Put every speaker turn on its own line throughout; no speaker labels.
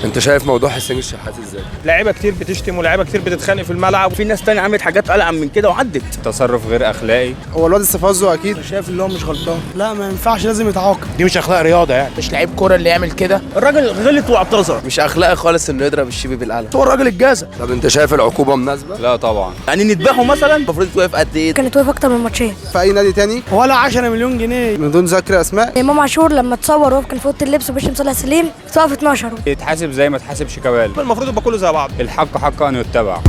انت شايف موضوع حسين الشحات ازاي؟
لعيبة كتير بتشتم ولاعيبه كتير بتتخانق في الملعب.
في ناس تانية عملت حاجات ألعن من كده وعدت.
تصرف غير اخلاقي.
هو الواد استفزه اكيد.
شايف اللي هو مش غلطان. لا ما ينفعش، لازم يتعاقب.
دي مش اخلاق رياضة يعني.
مش لعيب كورة اللي يعمل كده.
الراجل غلط واعتذر.
مش اخلاقي خالص انه يضرب الشيبي بالقلم.
هو الراجل اتجازى.
طب انت شايف العقوبة مناسبة؟
لا طبعا.
يعني نذبحه مثلا؟
المفروض توقف قد ايه؟
كانت واقفة اكتر من ماتشين.
في اي نادي تاني
ولا 10 مليون جنيه
من دون ذكر اسماء.
امام عاشور لما اتصور وهو كان في اوضة اللبس وبيشتم صالح سليم اتوقف 12.
يتحاسب زي ما اتحاسب شيكابالا.
المفروض يبقى كله زي بعض.
الحق حق ان يتبع.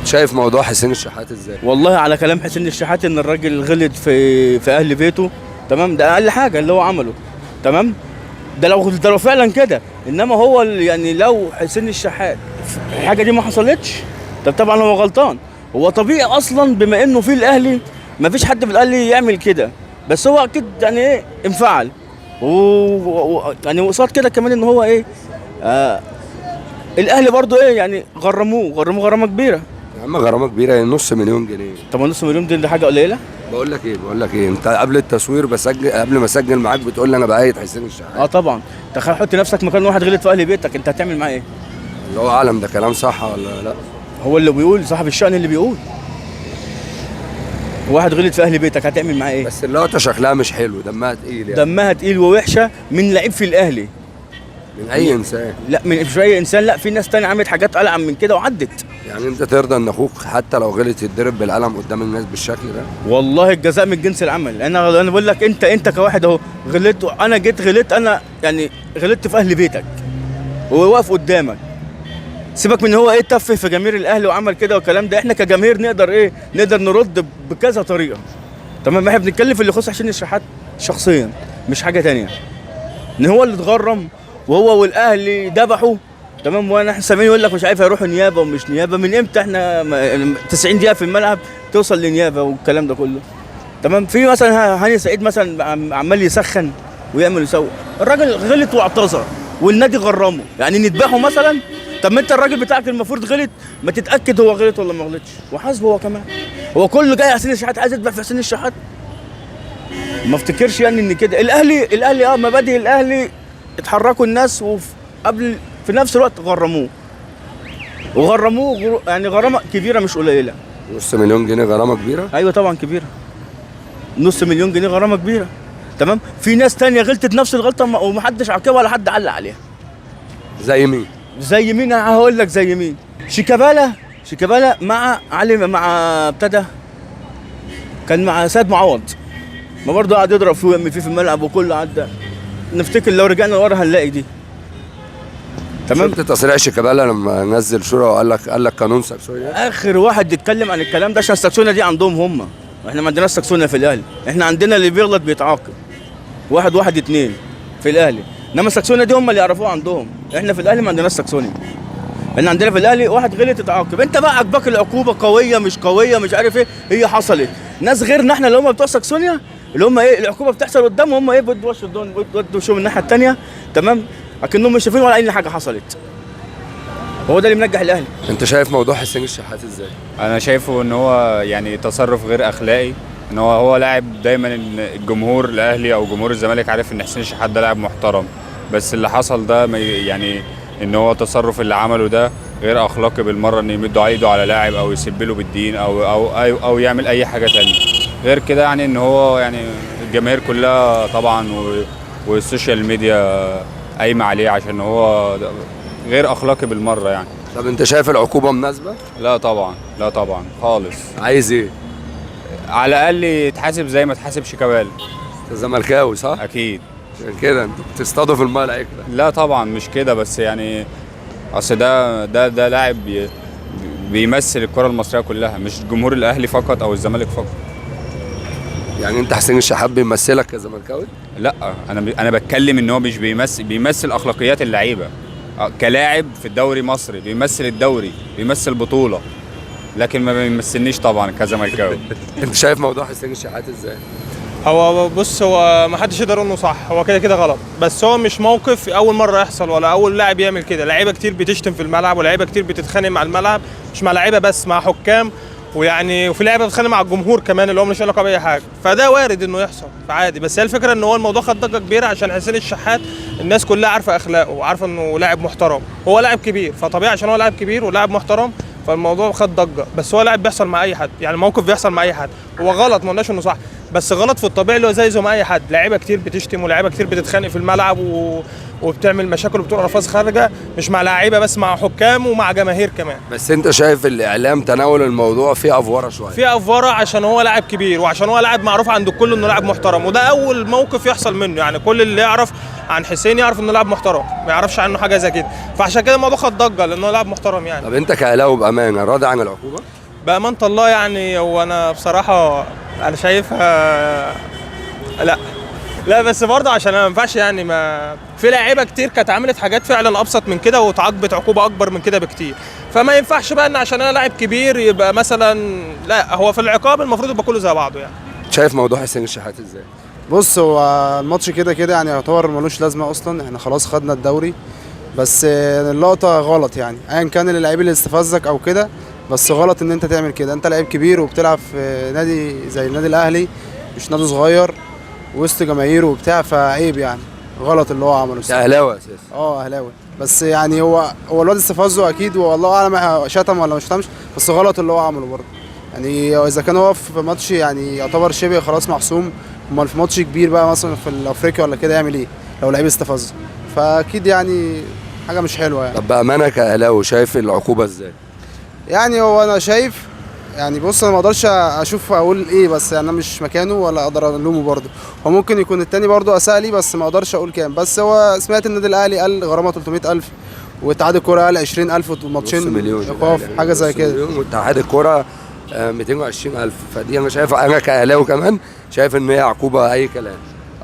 شايف موضوع حسين الشحات ازاي؟
والله على كلام حسين الشحات ان الراجل غلط في اهل بيته، تمام، ده اقل حاجة اللي هو عمله، تمام، ده لو فعلا كده. انما هو يعني لو حسين الشحات الحاجة دي ما حصلتش، طب طبعا هو غلطان. هو طبيعي اصلا بما انه في الاهلي ما فيش حد في الاهلي يعمل كده، بس هو اكيد يعني ايه انفعل يعني وقصاد كده كمان ان هو ايه الاهلي برضو ايه يعني غرموه غرامة كبيرة.
يا عم غرامة كبيرة، يعني نص مليون جنيه.
طب نص مليون دي حاجة قليله؟
بقول لك ايه انت قبل التصوير بسجل، قبل ما اسجل معاك بتقول لي انا بأيد حسين الشحات.
اه طبعا. تخيل حط نفسك مكان واحد غلط في اهل بيتك، انت هتعمل معاه ايه؟
الله اعلم ده كلام صح ولا لا.
هو اللي بيقول، صاحب الشأن اللي بيقول. واحد غلط في اهل بيتك هتعمل معاه ايه؟
بس اللقطة شكلها مش حلو، دمها تقيل يعني.
دمها تقيل ووحشه من لعيب في الاهلي.
من اي انسان.
لا من مش اي انسان، لا في ناس تانية عملت حاجات ألعن من كده وعدت.
يعني انت ترضى ان اخوك حتى لو غلط يتضرب بالقلم قدام الناس بالشكل ده؟
والله الجزاء من جنس العمل. انا بقول لك انت كواحد اهو غلطت، انا جيت غلطت، انا يعني غلطت في اهل بيتك وهو واقف قدامك. سيبك من هو ايه تفه في جماهير الاهلي وعمل كده والكلام ده، احنا كجماهير نقدر ايه، نقدر نرد بكذا طريقه، تمام. احنا بنتكلم في اللي يخص حسين الشحات شخصيا، مش حاجة تانية. ان هو اللي اتغرم وهو والاهلي ذبحوا، تمام. وانا احنا سامعين يقول لك مش عارف هيروحوا نيابة ومش نيابة. من امتى احنا 90 دقيقة في الملعب توصل لنيابه والكلام ده كله، تمام. في مثلا هاني سعيد مثلا عمال يسخن ويعمل يسوي، الراجل غلط واعتذر والنادي غرمه، يعني نذبحه مثلا؟ طب ما انت الراجل بتاعك المفروض غلط، ما تتاكد هو غلط ولا ما غلطش وحاسبه هو كمان. هو كله جاي حسين الشحات عايز يذبح في حسين الشحات. ما افتكرش يعني ان كده الاهلي مبادئ الاهلي اتحركوا الناس وقبل في نفس الوقت غرموه، وغرموه يعني غرامة كبيرة مش قليله.
نص مليون جنيه غرامة كبيرة؟
ايوه طبعا كبيرة، نص مليون جنيه غرامة كبيرة، تمام. في ناس تانية غلطت نفس الغلطة ومحدش عاقبها ولا حد علق عليها. زي مين؟ زي مين؟ انا هقول لك زي مين. شيكابالا مع علي، مع ابتدى كان مع سيد معوض، ما برضه قعد يضرب فيه ويعمل فيه في الملعب وكله عدى. نفتكر لو رجعنا لورا هنلاقي دي،
تمام. شفت تصريح شيكابالا لما نزل صوره وقال لك قانون ساكسونيا؟
اخر واحد يتكلم عن الكلام ده، عشان الساكسونيا دي عندهم هم، احنا ما عندناش ساكسونيا في الاهلي. احنا عندنا اللي بيغلط بيتعاقب، 1 1 2 في الاهلي. انما الساكسونيا دي هم اللي يعرفوها عندهم، احنا في الاهلي ما عندناش ساكسونيا. احنا عندنا في الاهلي واحد غلط يتعاقب. انت بقى عجبك العقوبة قوية مش قوية مش عارف ايه، هي حصلت. ناس غيرنا احنا اللي هم بتوع ساكسونيا اللي هم ايه العقوبة بتحصل قدامهم، هم ايه بيدوا وش بيدوا وشهم الناحية الثانية، تمام، اكنهم مش شايفين ولا اي حاجة حصلت. هو ده اللي منجح الاهلي.
انت شايف موضوع حسين الشحات ازاي؟
انا شايفه ان هو يعني تصرف غير اخلاقي. ان هو لاعب دايما الجمهور الاهلي او جمهور الزمالك عارف ان حسين الشحات ده لاعب محترم، بس اللي حصل ده يعني ان هو التصرف اللي عمله ده غير اخلاقي بالمرة، ان يمد ايده على لاعب او يسبله بالدين او او او, أو يعمل اي حاجة ثانية غير كده. يعني ان هو يعني الجماهير كلها طبعا وال social media قايمة عليه عشان هو غير اخلاقي بالمرة يعني.
طب انت شايف العقوبة مناسبة؟
لا طبعا، لا طبعا خالص.
عايز ايه؟
على الاقل يتحاسب زي ما اتحاسب شيكابالا.
انت زملكاوي صح؟
اكيد.
عشان كده انت بتصطادوا في المية العكره.
لا طبعا مش كده، بس يعني اصل ده لاعب بيمثل الكره المصرية كلها، مش جمهور الاهلي فقط او الزمالك فقط.
يعني انت حسين الشحات بيمثلك كزملكاوي؟
لا انا بتكلم ان هو مش بيمثل اخلاقيات اللعيبة كلاعب في الدوري المصري، بيمثل الدوري، بيمثل بطوله، لكن ما بيمثلنيش طبعا كزملكاوي.
انت شايف موضوع حسين الشحات ازاي؟
هو بص، هو ما حدش يقدر انه صح، هو كده كده غلط، بس هو مش موقف اول مرة يحصل ولا اول لاعب يعمل كده. لعيبة كتير بتشتم في الملعب ولاعيبه كتير بتتخانق مع الملعب، مش مع لعيبة بس، مع حكام ويعني وفي لعيبة بتتخانق مع الجمهور كمان اللي هو ملوش علاقة باي حاجة، فده وارد انه يحصل فعادي. بس هي الفكرة ان هو الموضوع خد ضجه كبيرة عشان حسين الشحات الناس كلها عارفه اخلاقه وعارفه انه لاعب محترم، هو لاعب كبير، فطبيعي عشان هو لاعب كبير ولاعب محترم فالموضوع خد ضجه. بس هو لاعب بيحصل مع اي حد، يعني الموقف بيحصل مع اي حد، هو غلط ما قلناش انه صح، بس غلط في الطبيعي اللي هو زي مع اي حد. لعيبة كتير بتشتم ولاعيبه كتير بتتخانق في الملعب وبتعمل مشاكل وبتقول الفاظ خارجه، مش مع لعيبة بس، مع حكام ومع جماهير كمان.
بس انت شايف الاعلام تناول الموضوع فيه افوره شوية؟
فيه افوره عشان هو لاعب كبير، وعشان هو لاعب معروف عند الكل انه لاعب محترم، وده اول موقف يحصل منه. يعني كل اللي يعرف عن حسين يعرف انه لاعب محترم، ما يعرفش عنه حاجة زي كده، فعشان كده الموضوع خد ضجه لانه لاعب محترم يعني.
طب انت كاهلاوي بامانه راضي عن العقوبة؟
بامانه الله يعني هو انا بصراحة انا شايفها لا بس برضه عشان انا ما ينفعش يعني، ما في لاعيبه كتير كانت عملت حاجات فعلا ابسط من كده واتعاقبت عقوبه اكبر من كده بكتير، فما ينفعش بقى ان عشان انا لاعب كبير يبقى مثلا، لا هو في العقاب المفروض يبقى كله زي بعضه يعني.
شايف موضوع حسين الشحات ازاي؟
بص، هو الماتش كده كده يعني يعتبر ملوش لازمه اصلا، احنا خلاص خدنا الدوري، بس اللقطة غلط يعني، ايا كان اللعيب اللي استفزك او كده، بس غلط ان انت تعمل كده. انت لعيب كبير وبتلعب في نادي زي النادي الاهلي، مش نادي صغير، وسط جماهيره وبتاع، فعيب يعني، غلط اللي هو عمله.
انت اهلاوي اساسا؟
اه اهلاوي، بس يعني هو الواد استفزه اكيد، والله اعلم شتم ولا ما شتمش، بس غلط اللي هو عمله برضه يعني. اذا كان هو في ماتش يعني يعتبر شبه خلاص محسوم، امال في ماتش كبير بقى مثلا في الافريقيا ولا كده يعمل ايه لو لعيب استفزه؟ فاكيد يعني حاجة مش حلوة يعني.
طب بامانه كاهلاوي شايف العقوبة ازاي؟
يعني هو انا شايف يعني، بص انا ما اقدرش اشوف اقول ايه، بس يعني انا مش مكانه ولا اقدر الومه برضه، هو ممكن يكون التاني برضه اساء لي، بس ما اقدرش اقول كام. بس هو سمعت النادي الاهلي قال غرامة 300,000، واتحاد الكورة قال 20,000 وماتشين ايقاف، حاجة زي كده،
واتحاد الكورة 220,000. فدي انا شايف، انا كاهلاوي كمان شايف ان هي عقوبه اي كلام.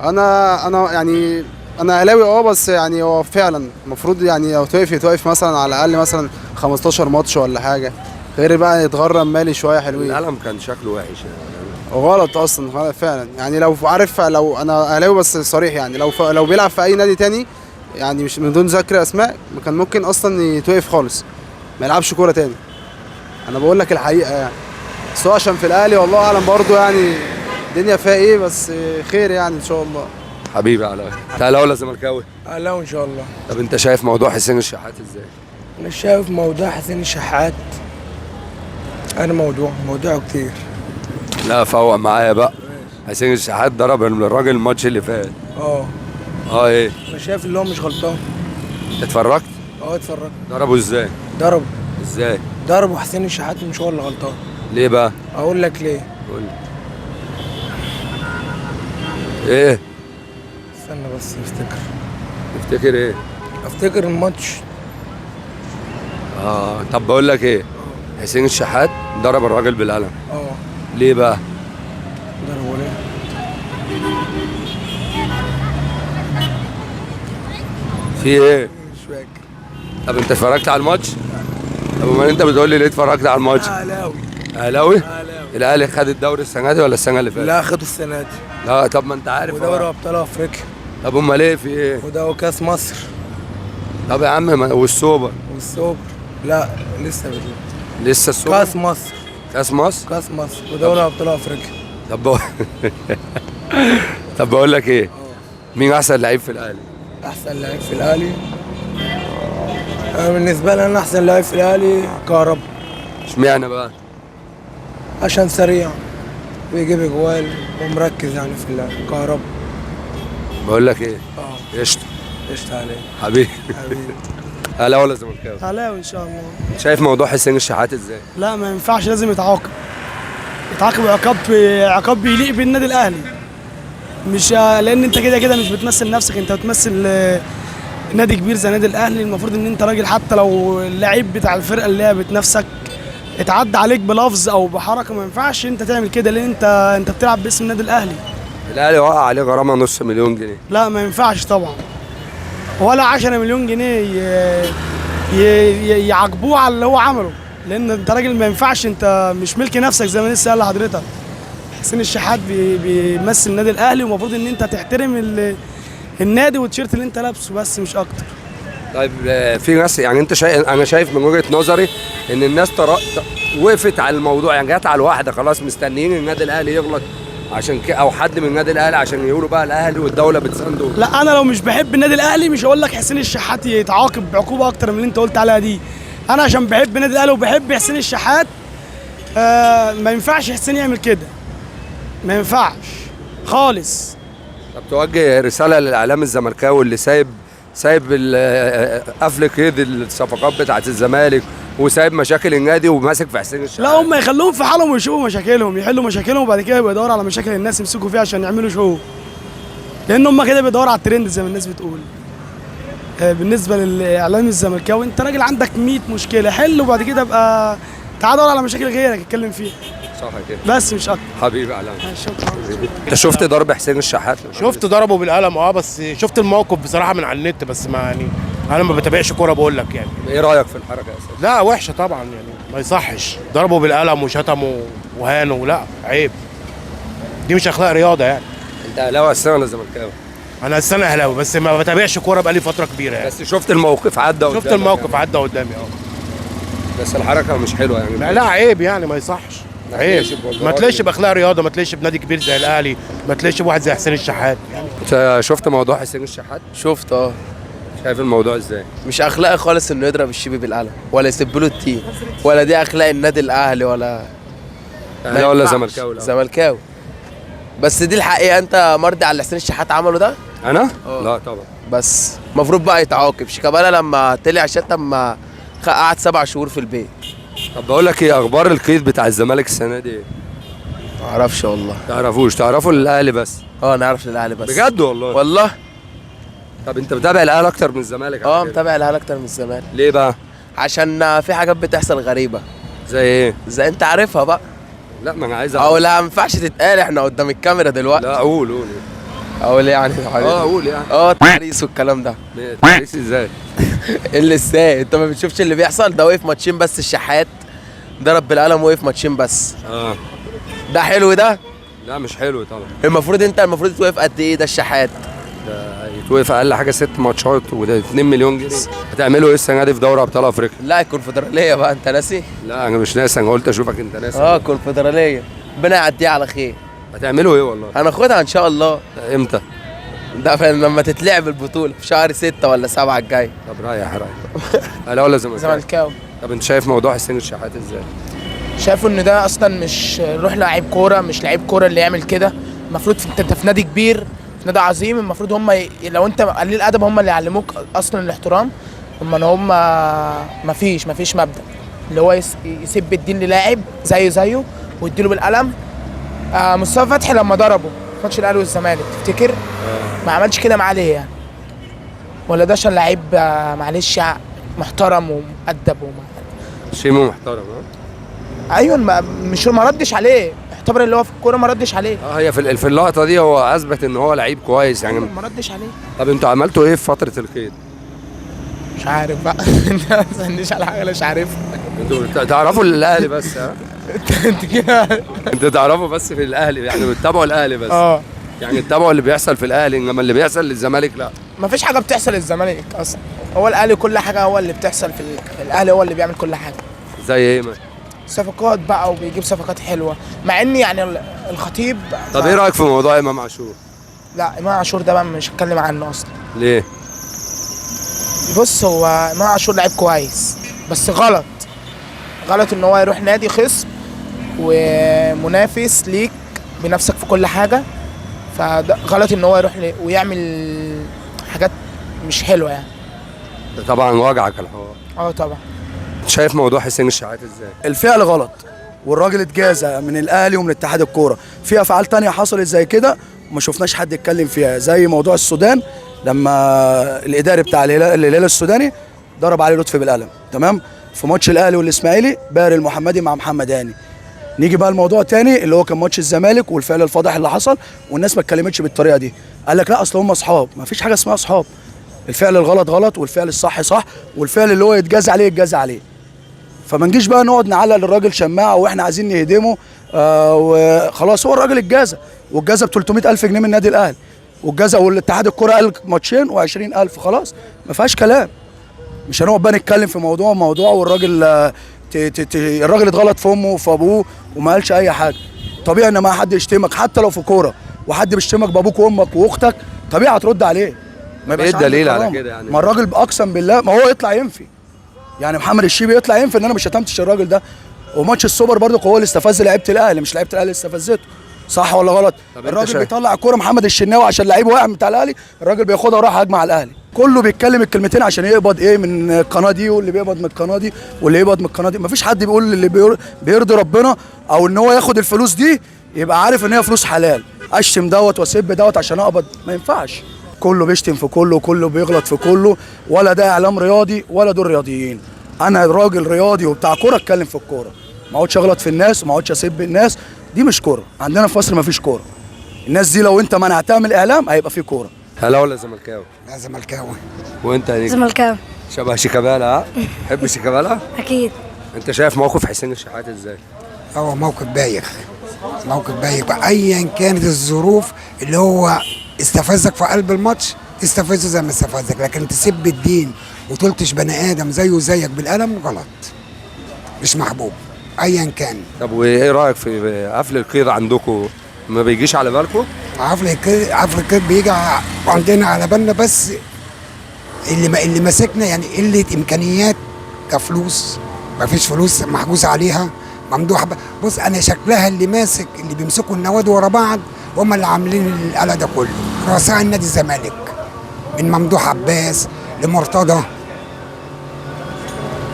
انا يعني انا اهلاوي بس يعني هو فعلا المفروض يعني لو توقف يتوقف مثلا على الاقل مثلا 15 ماتش ولا حاجة، غير بقى يتغرم مالي شوية حلوين.
القلم كان شكله وحش يعني،
غلط اصلا غلط فعلا يعني. لو عارف، لو انا اهلاوي بس صريح يعني، لو بيلعب في اي نادي تاني يعني، مش من دون ذكر اسماء، كان ممكن اصلا يتوقف خالص، ما يلعبش كورة تاني. انا بقول لك الحقيقة يعني، بس هو عشان في الاهلي والله اعلم برضه يعني الدنيا فيها ايه، بس خير يعني ان شاء الله.
حبيبي علاء، انت اهلاوي ولا زملكاوي؟
اهلاوي ان شاء الله.
طب انت شايف موضوع حسين الشحات ازاي؟
انا شايف موضوع حسين الشحات، انا موضوعه كتير.
لا فوق معايا بقى. حسين الشحات ضرب الراجل الماتش اللي فات. ايه؟
انا شايف اللي هو مش غلطان.
اتفرجت؟
اتفرجت.
ضربه ازاي؟
ضربه
ازاي؟
ضربه حسين الشحات مش هو اللي غلطان.
ليه بقى؟
اقول لك ليه.
قول لي. ايه؟
استنى بس افتكر.
تفتكر ايه؟
افتكر الماتش.
طب بقول لك ايه؟ حسين الشحات ضرب الراجل بالقلم. ليه بقى؟
ضربه ليه؟
في ايه؟
مش فاكر.
طب انت اتفرجت على الماتش؟ طب امال انت بتقول لي ليه اتفرجت على الماتش؟
اهلاوي.
اهلاوي؟ اهلاوي. الاهلي خد الدوري السنة دي ولا السنة اللي فاتت؟
لا خده السنة دي.
لا طب ما انت عارف.
ودوري ابطال افريقيا.
طب امال ايه في ايه؟
وده كاس مصر.
طب يا عم والسوبر.
والسوبر لا لسه بدري.
لسه السوبر؟
كاس مصر.
كاس مصر؟
كاس مصر ودوري ابطال افريقيا.
طب طب بقول لك ايه؟ مين احسن لعيب في الاهلي؟
احسن لعيب في الاهلي انا بالنسبة لي، انا احسن لعيب في الاهلي كهربا.
اشمعنى بقى؟
عشان سريع ويجيب اجوال ومركز يعني في اللعب. كهربا.
بقول لك ايه؟ قشطه.
قشطه عليك
حبيبي. حبيبي. اهلاوي ولا زملكاوي؟
اهلاوي ان شاء الله.
شايف موضوع حسين الشحات ازاي؟
لا ما ينفعش، لازم يتعاقب. يتعاقب عقاب بيليق بالنادي الاهلي. مش لان انت كده كده مش بتمثل نفسك، انت بتمثل نادي كبير زي النادي الاهلي. المفروض ان انت راجل، حتى لو اللعيب بتاع الفرقة اللي هي بتنافسك اتعدى عليك بلفظ او بحركة، ما ينفعش انت تعمل كده، لان انت بتلعب باسم النادي الاهلي.
الاهلي وقع عليه غرامة 500,000 جنيه.
لا ما ينفعش طبعا، ولا 10 مليون جنيه يعاقبوه على اللي هو عمله، لان انت راجل ما ينفعش، انت مش ملك نفسك زي ما لسه قال لحضرتك. حسين الشحات بيمثل النادي الاهلي، ومفروض ان انت تحترم النادي والتيشيرت اللي انت لابسه، بس مش اكتر.
طيب في ناس يعني انت شايف، انا شايف من وجهه نظري ان الناس وقفت على الموضوع يعني، جت على الواحدة خلاص، مستنيين النادي الاهلي يغلط عشان او حد من النادي الاهلي عشان يقولوا بقى الاهلي والدولة بتسانده.
لا انا لو مش بحب النادي الاهلي مش هقول لك حسين الشحات يتعاقب بعقوبة اكتر من اللي انت قلت عليها دي. انا عشان بحب النادي الاهلي وبحب حسين الشحات ما ينفعش حسين يعمل كده، ما ينفعش خالص.
طب توجه رسالة للاعلام الزملكاوي اللي سايب قفل قيد الصفقات بتاعت الزمالك وسايب مشاكل النادي وماسك في حسين الشحات.
لا هم يخلوهم في حالهم ويشوفوا مشاكلهم، يحلوا مشاكلهم وبعد كده يبقى يدوروا على مشاكل الناس يمسكوا فيها عشان يعملوا show، لان هم كده بيدوروا على الترند زي ما الناس بتقول. بالنسبة للاعلام الزملكاوي، انت راجل عندك 100 مشكلة، حل وبعد كده ابقى تعال دور على مشاكل غيرك اتكلم فيها.
صح كده،
بس مش اكتر.
حبيبي اعلام،
شكرا.
انت شفت ضرب حسين الشحات؟
شفت ضربه بالقلم، بس شفت الموقف بصراحة من على النت، بس ما يعني انا ما بتابعش كورة بقول لك يعني.
ايه رايك في الحركة يا استاذ؟
لا وحشة طبعا يعني، ما يصحش، ضربه بالقلم وشتمه وهانه، لا عيب، دي مش اخلاق رياضة يعني.
انت اهلاوي اساسا ولا زملكاوي؟
انا السنة اهلاوي، بس ما بتابعش كورة بقالي فترة كبيرة يعني.
بس شفت الموقف عدى قدامك؟
شفت الموقف
يعني.
عدى قدامي
بس الحركة مش حلوة يعني.
لا عيب يعني، ما يصحش، عيب، ما تلاقيش باخلاق رياضة، ما تلاقيش بنادي كبير زي الاهلي، ما تلاقيش بواحد زي حسين الشحات يعني.
انت شفت موضوع حسين الشحات؟
شفت.
شايف الموضوع ازاي؟
مش اخلاقي خالص انه يضرب الشيبي بالقلم ولا يسب له التيم، ولا دي اخلاق النادي الاهلي ولا
اهلاوي ولا زملكاوي؟
زملكاوي، بس دي الحقيقة. انت مرضي على اللي حسين الشحات عمله ده؟
انا؟ لا طبعا،
بس المفروض بقى يتعاقب. شيكابالا لما طلع شتم قعد 7 شهور في البيت.
طب بقول لك ايه، اخبار القيد بتاع الزمالك السنة دي ايه؟
ما اعرفش والله.
تعرفوش؟ تعرفوا الاهلي بس؟
نعرف الاهلي بس.
بجد والله؟
والله.
طب انت متابع الاهلي اكتر من الزمالك؟
متابع الاهلي اكتر من الزمالك.
ليه بقى؟
عشان في حاجات بتحصل غريبة.
زي ايه؟
زي انت عارفها بقى.
لا ما انا عايز
او لا ما ينفعش تتقال، احنا قدام الكاميرا دلوقتي.
لا قول قول.
اقول يعني؟
قول يعني.
تحريس والكلام ده.
تحريس ازاي؟
اللي ازاي؟ انت ما بتشوفش اللي بيحصل ده؟ وقف ماتشين بس الشحات، ضرب بالقلم وقف ماتشين بس. ده حلو ده؟ لا
مش حلو طبعا.
المفروض انت المفروض توقف قد ايه ده الشحات؟
ده يتوقف اقل حاجة 6 ماتشات وده 2 مليون جنيه. هتعملوا ايه السنة دي في دوري ابطال افريقيا؟
لا الكونفدراليه بقى، انت ناسي؟
لا انا مش ناسي، انا قلت اشوفك انت ناسي.
الكونفدراليه ربنا يعديها على خير.
هتعملوا ايه والله؟
هناخدها ان شاء الله.
امتى؟
ده لما تتلعب البطولة في شهر 6 ولا 7 الجاي.
طب رايح اهلاوي ولا زملكاوي؟
زملكاوي.
طب انت شايف موضوع حسين الشحات ازاي؟
شايفه ان ده اصلا مش روح لعيب كورة، مش لعيب كورة اللي يعمل كده. المفروض انت في نادي كبير، في نادي عظيم، المفروض هم لو انت قليل ادب هم اللي يعلموك اصلا الاحترام. هم مفيش مبدا اللي هو يسب الدين للاعب زيه زيه ويديله بالقلم. مصطفى فتحي لما ضربه ماتش الاهلي والزمالك تفتكر؟ ما عملش كده معاه ليه يعني؟ ولا ده عشان لعيب معلش محترم ومؤدب
شيمو محترم.
ايوه ما ردش عليه، اعتبر اللي هو في الكورة ما ردش عليه.
هي في اللقطة دي هو اثبت ان هو لعيب كويس يعني،
ما ردش عليه.
طب انتوا عملتوا ايه في فترة القيد؟
مش عارف بقى. انت ما تسالنيش على حاجة مش عارفها.
انتوا تعرفوا الاهلي بس؟ ها
انت كده
انتوا تعرفوا بس في الاهلي يعني، بتتابعوا الاهلي بس. يعني تتابعوا اللي بيحصل في الاهلي، انما اللي بيحصل للزمالك لا.
ما فيش حاجة بتحصل للزمالك اصلا، هو الاهلي كل حاجة، هو اللي بتحصل في الاهلي، هو اللي بيعمل كل حاجة.
زي ايه مثلا؟
صفقات بقى، وبيجيب صفقات حلوة، مع ان يعني الخطيب.
طب ايه رايك في موضوع امام عاشور؟
لا امام عاشور ده بقى مش هتكلم عنه اصلا.
ليه؟
بص، هو امام عاشور لعيب كويس، بس غلط ان هو يروح نادي خصم ومنافس ليك بنفسك في كل حاجة، فده غلط ان هو يروح ويعمل حاجات مش حلوة يعني.
ده طبعا وجعك الحوار.
طبعا.
شايف موضوع حسين الشحات ازاي؟
الفعل غلط، والراجل اتجازى من الاهلي ومن اتحاد الكورة. في افعال تانية حصلت زي كده وما شفناش حد يتكلم فيها، زي موضوع السودان لما الاداري بتاع الهلال السوداني ضرب عليه لطفي بالقلم، تمام؟ في ماتش الاهلي والاسماعيلي باهر المحمدي مع محمد هاني. نيجي بقى الموضوع تاني اللي هو كان ماتش الزمالك والفعل الفاضح اللي حصل، والناس ما اتكلمتش بالطريقة دي، قال لك لا اصل هم اصحاب. ما فيش حاجة اسمها اصحاب، الفعل الغلط غلط والفعل الصح صح، والفعل اللي هو يتجازى عليه يتجازى عليه. فما نجيش بقى نقعد نعلق للراجل شماعة واحنا عايزين نهدمه. وخلاص هو الراجل اتجازى، واتجازى ب 300,000 جنيه من النادي الاهلي، والجزا والاتحاد الكورة قال ماتشين و20,000، خلاص ما فيهاش كلام. مش هنقعد بقى نتكلم في موضوع والراجل الراجل اتغلط في امه وفي ابوه وما قالش اي حاجة. طبيعي ان ما حد يشتمك حتى لو في كورة، وحد بيشتمك بابوك وامك واختك طبيعي هترد عليه. ما
ايه الدليل على كده يعني؟
ما الراجل اقسم بالله ما هو يطلع ينفي، يعني محمد الشيبي يطلع ينفي ان انا ما شتمتش الراجل ده. وماتش السوبر برضه هو اللي استفز لعيبة الاهلي، مش لعيبة الاهلي اللي استفزته، صح ولا غلط؟ الراجل بيطلع كورة محمد الشناوي عشان لعيب واقع بتاع الاهلي، الراجل بياخدها وراح هجمة على الاهلي. كله بيتكلم الكلمتين عشان يقبض ايه من القناة دي، واللي بيقبض من القناة دي، واللي يقبض من القناة دي. مفيش حد بيقول اللي بيرضي ربنا او ان هو ياخد الفلوس دي يبقى عارف ان هي فلوس حلال. اشتم دوت واسب دوت عشان اقبض، ما ينفعش. كله بيشتم في كله وكله بيغلط في كله، ولا ده اعلام رياضي ولا دول رياضيين. انا راجل رياضي وبتاع كورة، اتكلم في الكورة، ما اقعدش اغلط في الناس وما اقعدش اسب الناس. دي مش كورة، عندنا في مصر ما فيش كورة. الناس دي لو انت منعتها من الاعلام هيبقى في كورة.
هلا ولا زملكاوي؟
لا زملكاوي.
وانت يا نجم؟
زملكاوي.
شبه شيكابالا. ها؟ تحب شيكابالا؟
اكيد.
انت شايف موقف حسين الشحات ازاي؟
هو موقف بايخ، موقف بايخ ايا كانت الظروف. اللي هو استفزك في قلب الماتش تستفزه زي ما استفزك، لكن تسب الدين وتلطش بني ادم زيه زيك بالقلم غلط، مش محبوب ايا كان.
طب وايه رايك في قفل القيد عندكم؟ ما بيجيش على بالكم؟
قفل القيد بيجي عندنا على بالنا، بس اللي ماسكنا يعني قلة امكانيات كفلوس، ما فيش فلوس محجوز عليها ممدوح. بص انا شكلها اللي ماسك، اللي بيمسكوا النوادي ورا بعض هم اللي عاملين القلق ده كله، رؤساء النادي الزمالك من ممدوح عباس لمرتضى.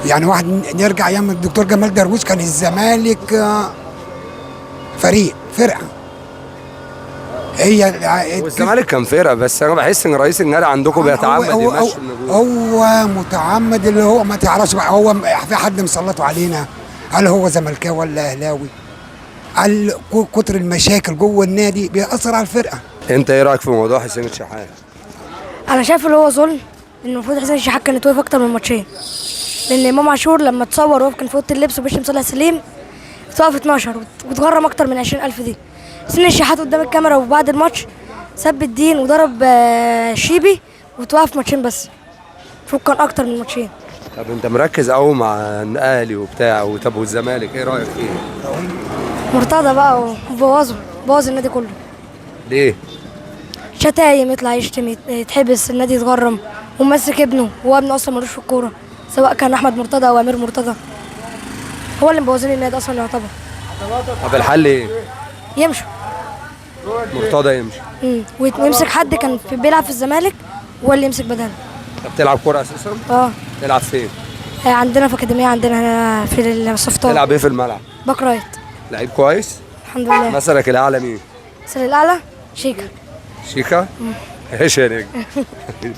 يعني واحد نرجع ايام الدكتور جمال درويش كان الزمالك فريق فرقه. هي
والزمالك كان فرقه، بس انا بحس ان رئيس النادي عندكم بيتعمد يمشي النجوم.
هو متعمد، اللي هو ما تعرفش بقى هو في حد مسلطه علينا، هل هو زملكاوي ولا اهلاوي؟ هل كتر المشاكل جوه النادي بيأثر على الفرقة؟
انت ايه رايك في موضوع حسين الشحات؟
انا شايف اللي هو ظلم، ان المفروض حسين الشحات كان يتوقف اكتر من ماتشين، لان امام عاشور لما اتصور وهو كان في اوضة اللبس وبيشتم صالح سليم اتوقف 12 واتغرم اكتر من 20,000 دي. حسين الشحات قدام الكاميرا وبعد الماتش سب الدين وضرب شيبي وتوقف ماتشين بس، المفروض كان اكتر من ماتشين.
طب انت مركز قوي مع الاهلي وبتاع، وطب والزمالك ايه رايك فيه؟
مرتضى بقى وبوظه، بوظ النادي كله.
ليه؟
شتايم، يطلع يشتم، يتحبس، النادي يتغرم، وماسك ابنه، هو ابنه اصلا ملوش في الكورة، سواء كان احمد مرتضى او امير مرتضى، هو اللي مبوظين النادي اصلا يعتبر.
طب الحل ايه؟
يمشوا،
مرتضى يمشي
ويمسك حد كان بيلعب في الزمالك هو اللي يمسك بداله.
طب تلعب كورة اساسا؟
اه.
تلعب فين؟
عندنا في اكاديمية، عندنا هنا في الصفطان.
تلعب ايه في الملعب؟
back right.
لعيب كويس؟
الحمد لله.
مثلك الاعلى مين؟
مثلي الاعلى شيكا.
شيكا؟ ايش يا نجم؟